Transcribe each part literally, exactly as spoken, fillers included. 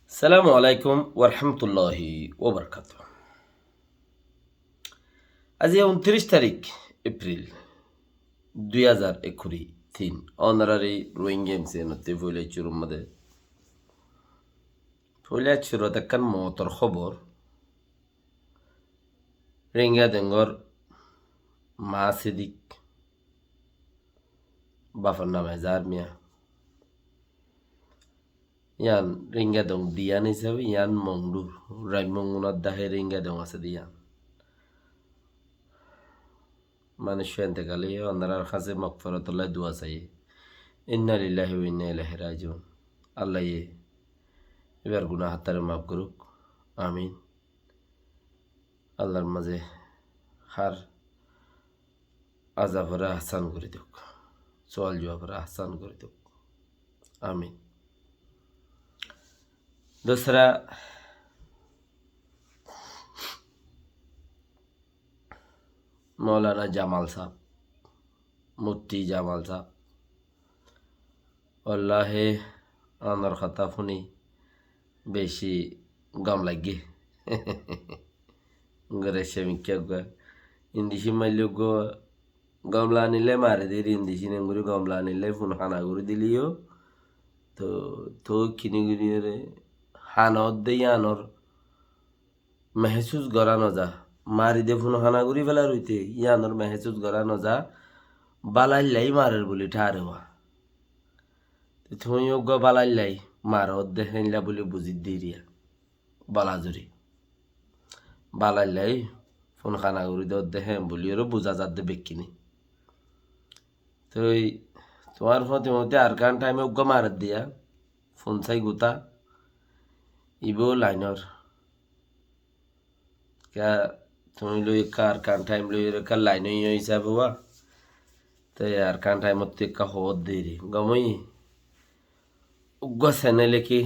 Assalamu alaikum warahmatulláhi wabarakátuhu. Aijja untiríc tarík Epril dui házar ekkuri tin. Ónorar Rohingya M C N ottú foila cúrur mazé, foila cúrut ekkán moutor hóbor. Rohingya dengor Ma Sidik, bafor nam Ezar Miya. Yián Rohingya deng diyan hísabe yián Mongdur, Raimong unor dahe Rohingya deng asé de yián. Manúic entekal óiye, ónorar hañsé mogfiratolla dua saiyé. Inna lillahi wa inna ilaihi rajiun. Allaye íbar guná háttáre maf goruk. Amin. Allar mazé hár azaboré ahsan gorí douk, sual juaboré ahsan gorí douk. Amin. Dusra, Moulana Jamal sáb, Mufti Jamal sáb, wallahi, ónor hotá fúni beci gom laiggé. Gure semikká uggwá, indicin maille uggwá, gom lanillai mari dir, indicin engori gom lanillai fun hana gorí dile yó, to, to kini gorí ore hana ódde yiánor mehesus gorá noza. Mari de fun hana gorí felar óite, yiánor mehesus gorá noza. Bálaillai marer buli tháre wa. Te tuñí uggwá bálaillai maro ódde héinla buli buzí diriya. Bála zuri. Bálaillai fun hana gorí de ódde héin buli ore buza zadde bekkini. Toi tuáñr foti moti Arkan Time uggwá marer diya. Fun sai guta. Ibo lainor. Ka tuñí loi ekka Arkan Time loi ekka lain óiyo hísabe wa. Te Arkan Time ottú ekka hóbor deri. Gom óiye. Uggwá channel e ki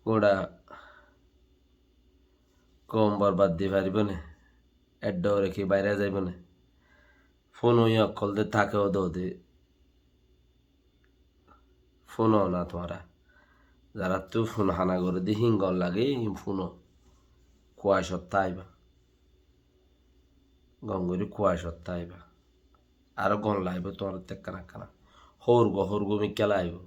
gura koum borbad di faribo ne? Eddo ore ki baire zaibo ne? Fun óiyo okkol de take o do de. Fúno na tuáñra. Zarattú fun hana gorí de hín gom lage, hín fúno. Kuwacot táiba. Gom gorí kuwacot táiba. Aró gom laibo tuáñrattú ekkán ekkán. Hórgo, hórgo mikká laibo.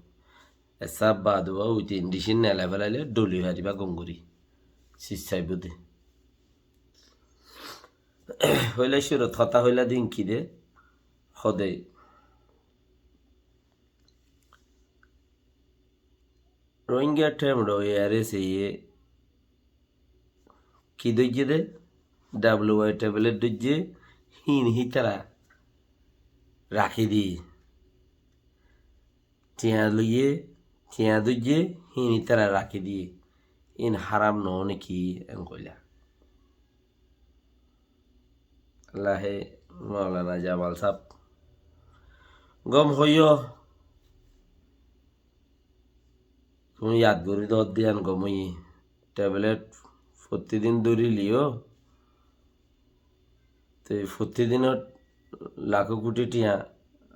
Esa baduwa uite indicin nela felaile doli fariba gom gorí. Sis saibo de. Hoila cúrut hotá hoila din ki de? Hode. Rohingya Temdo R S A ye ki dóijje de? W I tablet dóijje, hín hítara rakí diye. Tiañ loiye, tiañ dóijje, hín hítara rakí diye. Hín háram noó né ki? En koila. Allahe Moulana Jamal sáb gom hoiyo. Tuñí yad gorí do diyan gom óiye. Tablet fottí din dóri liyo. Te fottí dinot lakó kuti tiañ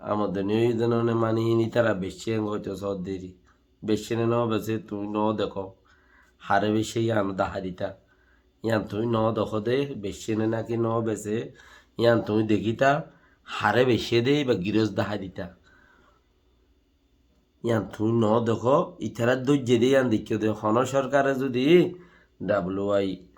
amodoni óiye de no né, mani hín ítara beicce en hoito sóo deri. Beicce né no bese tuñí no dekó. Hare beicce yián dahá dita. Yián tuñí no dekó de, beicce né naki no bese, yián tuñí dekíta, hare beicce de, iba giros dahá dita. Yián tuñí no dekó, ítara dóijje de yián deikkó de, hono sorkare zudi W I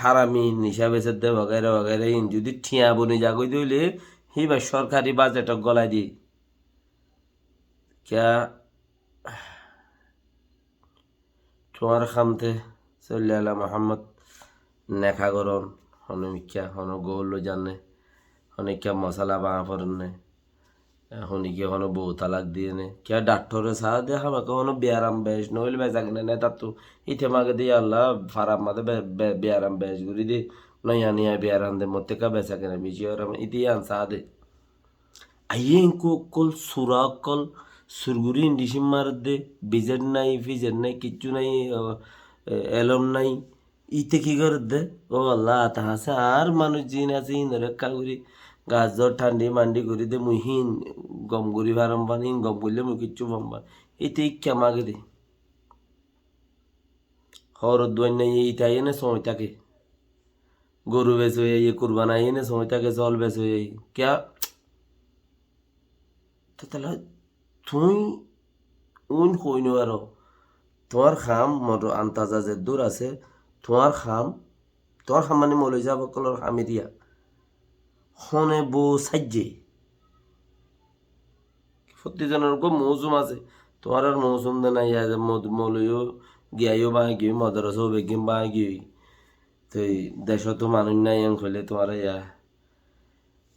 harami nica beser de wagaira wagaira in zudi tiañ boni zagói de óile, híba sorkari bajet ot golai de. Kiya Tuáñr ham te solli ala Muhammad neka goron, hono mikká, hono goul loi zanne, hono mikká mosala baña foronne, hono ki hono bou talak diyene, kiya daktore saá de hámaka hono biyaram bec noóile besa kena ne tattu, ite mage de, "Ya Allah, farar maze be-, be-, biyaram bec gori de, noya noya biyaram de, motte ekka besa kena beci oram," ite yián saá de. Aiyé, enkú ókkol, sura ókkol, sur gori indicin maredde, bizet nai, fizet nai, kiccú nai, e, e, elom nai. Ite ki goredde? Ó Allah, ata asé, añár manúic ziín asé, híinore ekká gori gazor thandi mandi gori de, mui híin gom gori farom ban, híin gom goille mui kiccú fom ban. Ite ikká mage de. Hóor duainna ye ita ene sói táke. Goru besói aiyé, kurban aiyé ne sói táke, sóol besói aiyé. Kiyá? Te tala tuñí uin hoi no faro. Tuáñr ham, mor antaza zeddúr asé, tuáñr ham, tuáñr ham mani moloi sáb ókkolor ham eriya. Hone bou saijje. Fottí zonor uggúa mousum asé. Tuáñrar mousum de nai, ya de mod-, mouloiyo giyaiyo báñgi giyói, modrasó beggín báñgi giyói. Toi decót manúic nai en hoilé tuáñra ya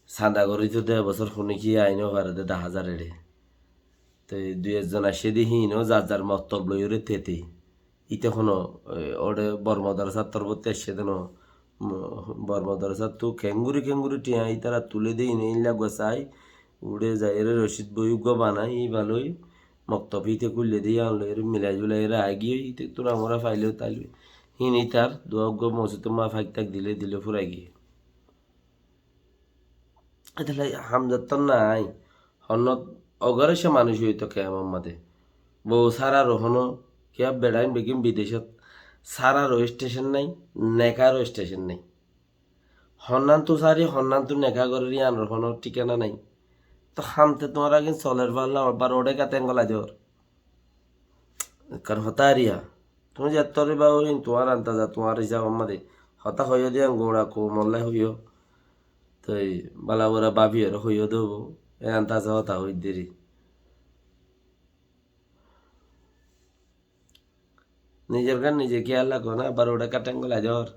sanda gorí to de e bosór hone ki ai no fare de, dahá zar eçe. Toi dui ekzon aiccé de híin ó zar zar moktob loiyóre tete. Íte hono, e, óre bor modrasar torfóttu aiccé de no, mo-, bor modrasattu kengori kengori thiañ ítara tulé de híin, ílla uggúa sai, uçé zaiyóre rocid boi uggúa banai, íba loi, moktob íte kúille de yían loiyóre milai julai ere aigiyói, íte tura mora faile taile. Híin ítar dua uggúa mosjidot ma faik tak dile dile furai giyé. Ítalla ham zottór nai, honnot ogore se manúic óito kemor mazé. Bou sárar ó hono, kiyá beçain beggín bidecót, sárar ó estecon nai, nekar ó estecon nai. Honnantu sári, honnantu neka gorer yíanor hono thíkana nai. To ham te tuáñra gín soler falla, abar óre kate engolai dor. Ekkán hotá eriya. Tuñí zettór ibá óin tuáñr antaza, tuáñr hísab ammá de. Hotá hoiyó de yían gura koumolla hoiyó. Toi bála bura báfiyoré hoiyó de óibo. E antaza hotá hoiddé ri. Nizor gán nize kiyal rakó na, abar uçé kate engolai dor.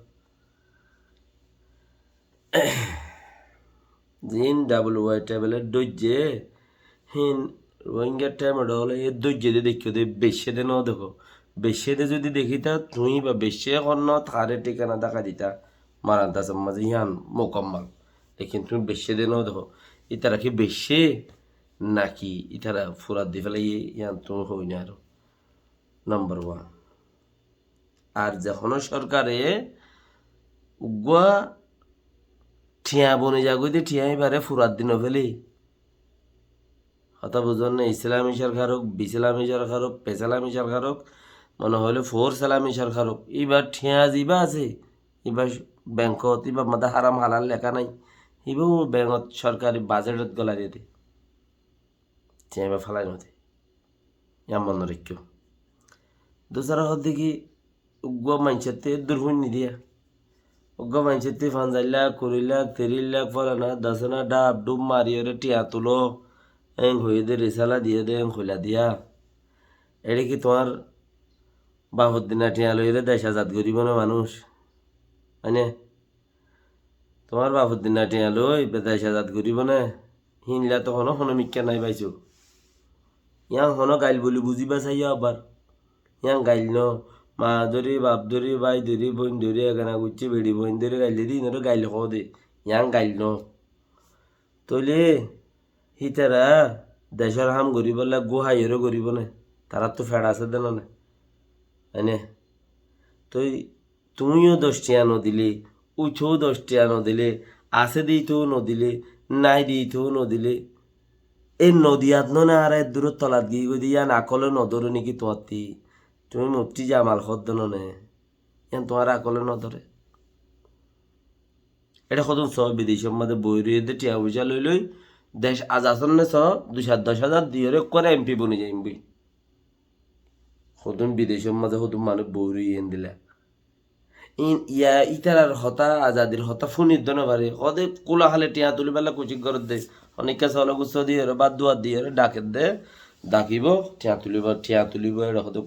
Zin W Y tablet dóijje, hín Rohingya tablet óle e dóijje de deikkó de, beiccé de no dekó. Beiccé de zodi dekíta, tuñí ba beiccé honnot hare thíkana dakai dita, mar antasor mazé yían mukammal. Lekin tuñí beiccé de no dekó. Ítara ki beiccé naki ítara furat di félaiye, yían tuñí hoi no faro. Nombor wan. Ar ze hono sorkare uggúa thiañ boni zagói de thiañ ibare furat di no féle. Hotá buzón né? Islami sorkar ók, bislami sorkar ók, feslami sorkar ók, mone hoile four slami sorkar ók, ibar thiañ ziba asé, iba benkot, ibar mazé haram halal leká nai, iba ó benkot sorkari bajetot golai diyé de. Thiañ iba félai no de. Yían mone raikkó. Dusara hoddé ki, uggúa maincótte eddur fúinni diya. Uggúa maincótte fanzaic lak, kuri lak, tiríc lak, fólana, dosana, dhap dhúp mariyóre thiañ tuló. Eng hoiyé de risala diyé de, eng hoila diya. Eçé ki tuáñr bafor dina thiañ loiyóre dec azad goríbo né manúic? Mane, tuáñr bafor dina thiañ loi be dec azad goríbo né? Híinlla to hono, hono mikká nai baiso. Yían hono gail buli buziba saiyó abar. Yían gail no. Ma dóri, baf dóri, bái dóri, boin dóri, egana guccí, beçi boin dóri gail diyé de, inoré gail hoó de. Yían gail no. Tóile hítara decór ham goríbolla gúhaiyóre goríbo né? Taráttu feç asé de no né? Ene. Toi tuñíyo doc thiañ nodile, uithóu doc thiañ nodile, asé de ítou nodile, nái de ítou nodile, e nodiyat no né añára edduror tolat giyí goi de, yían akole nodóre niki tuáñtti? Tuñí muftí Jamal hoódde no né? Yían tuáñr akole nodóre? Eçé hodún soó, bidecór mazé boi roiyé de thiañ foicá loi loi, dec azad asé né soó, dui cát doc házar diyóre ekkuare M P boni zaiyum boi. Hodún bidecór mazé hodún manúic boi roiyé endilla. Ín, iya, ítarar hotá, azadir hotá fúnir dóna bari. Hodé kúla hále thiañ tulíballa kucíc gorédde. Honikka solo gusso diyóre, bát duwa diyóre, dhakédde, dhakibó, thiañ tulíbo, thiañ tulíbo, eçé hodé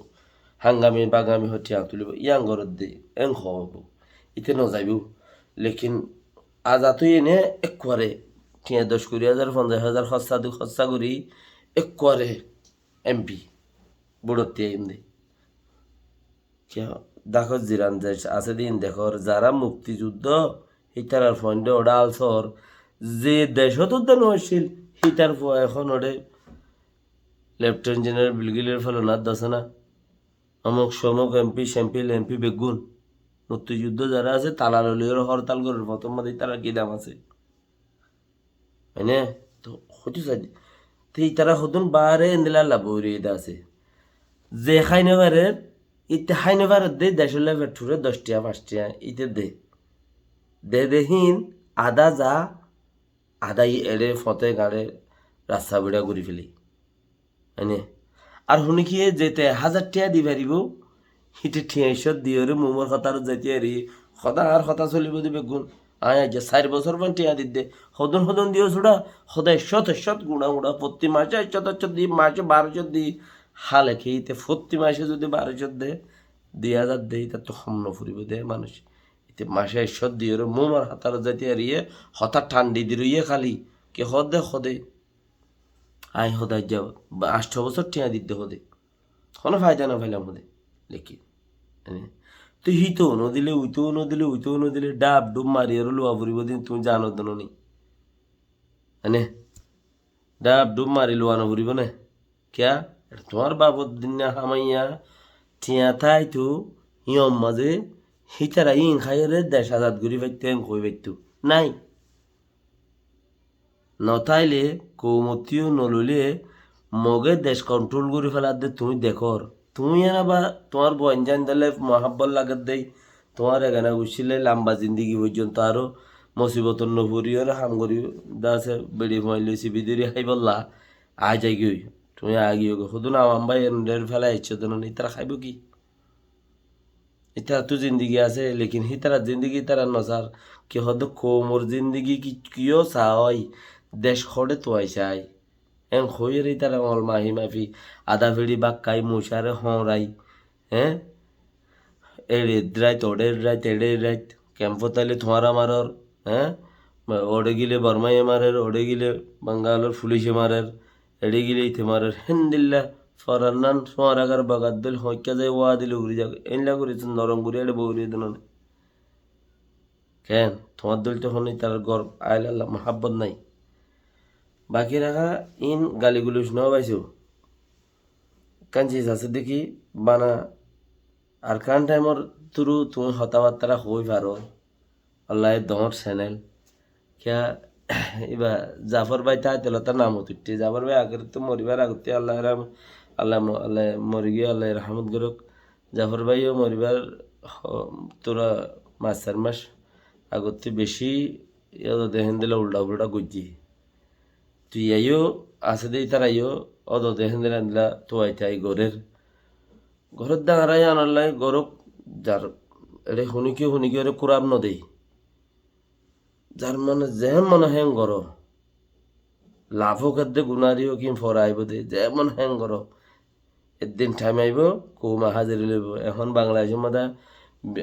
hangami, bagami hoi thiañ tulíbo. Yían gorédde, en hoóbo. Íte nozaibó. Lekin azad óiye né ekkuare thiañ doc kuri házar, fonzaic házar hóssa di, hóssa gorí ekkuare M P. Búçotti aiyum de. Kiyá, dakór ziran dec asé de ín dekór, zará muktijuddó, hítarar fuaindé oçé al sóor, ze decót uddá no accíl, hítar fua ehón oçé Leftenant Jeneral Bilgilor félonat dosé na, omuk somuk M P, sempil M P beggún. Muktijuddó zará asé, tala loi loi hortal gorér, fotór mazé ítarar ki dam asé? Mane, to hoitó saidde. Te ítara hodún baáre endilla lab gorí de asé. Ze hái no farer, Íte hái no faredde, decólla feṭ fure doc tiañ, fañs tiañ, íte de. De de hín, adá za, adá eçé foñte gañçe rasta beça gorí félaiye. Ene. Ar hone ki e zete ek házar tiañ di faribó, híte tiañ iccót diyóre mumor hotá ot zaite fari, hotá ar hotá solibo de beggún. Añí aijja sair bosór fán tiañ didde. Hodún hodún diyo suça, hodá iccót iccót guñça guñça, fottí mace iccót iccót di, mace barocót di, hále ki íte fottí mace zodi barocót de, dui házar de, ítattú hom no foribó de manúic. Íte mace iccót diyóre mumor hotá ot zaite fariye, hotá than di diroiye háli, ki hode hode. Añí hode aijja ba-, añctho bosór tiañ didde hode. Hono faida no failam hode. Lekin, ene, tui hítou no dile, uitou no dile, uitou no dile, dhap dhub mari aro luwa foribo de, tui zano de no ni. Ene, dhap dhub mari luwa no foribo ne. Kiya? Eçe tuáñr bafot dinna hamaiya tiañ táito, híyan maze hítara hín háiyore dec azad gorí faitto, hín hoi faitto. Nai. No táile, koumottú no loile, Moge dec kontrol gorí feladde tuñí dekór. Tuñí ena ba tuáñr boin zaindóle muhábbot lagedde, tuáñr egana guccíle lamba zindigi foijjonto aró musibotot no foriyóre ham gorí dase beçi fuain loi sibi dóri háibolla aái zaigói. Tuñí aigiyói. Hodún awam bái en der félai aiccó de no, ítara háibo ki? Ítarattú zindigi asé, lekin hítarar zindigi ítara no sar. Ki hoó de koumor zindigi ki, kiyó saá ói, dec hoçé tuai sai. En hoiyóre ítara oñl mahi mafi, adá feçi bákkai, mucáre hoñrai, eñ? Eçe edrait, oçe edrait, eçe edrait, kemfot aile tuáñra maror, eñ? Oçe gile Bormaye marer, oçe gile Bangalor fulice marer, eçe gile ite marer, héndilla forar nan suañragar bogat dóil hoikká zai wá dile uguri zag, éilla gori norom gori eçe bouri de none. Ken, tuáñr dóil to hone ítarar gor ailalla muhábbot nai. Baki raká in gali guluc no baiso. Ekkán sis asé de ki, bana Arkan Taimor turu tuñí hotábattára hoi faro. Allaye doñr senel. Kiya, iba Zafor bái táite lota nam utuitte. Zafor bái agottú moribar agottú Allaye rahm-, Allaye mo-, Allaye morigiyói, Allaye rahamot gorok. Zafor bái yó moribar ho-, tura mac sair mac agottú beci yó de héndilla ulda fulda goijjé. Tui yó asé de ítara yó ódode héndilla héndilla tuai tuai gorér. Gorot dañra yíanolla gorot zar eçe hunikiye hunikiyoré kuraf no de. Zar mone ze mone hén goro. Laf ók edde gunar yó kin fora aibo de, ze mone hén goro. Eddin thaim aibo, koume háziri loibo. Ehón Bangladecor modde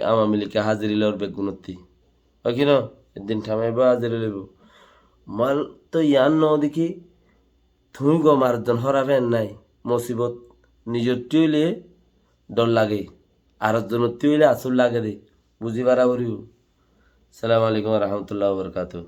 Awami Lige háziri lor beggunottí. Ói ki no? Eddin thaim aibo, háziri loibo. Mane to yián no deki, tuñí gom ar zon hóraf en nai. Musibot nizottí óile dor lage, ar zonottí óile asur lage de. Buzi fara foribo. Assalamu alaikum wa rahmatullahi wa barakatuhu.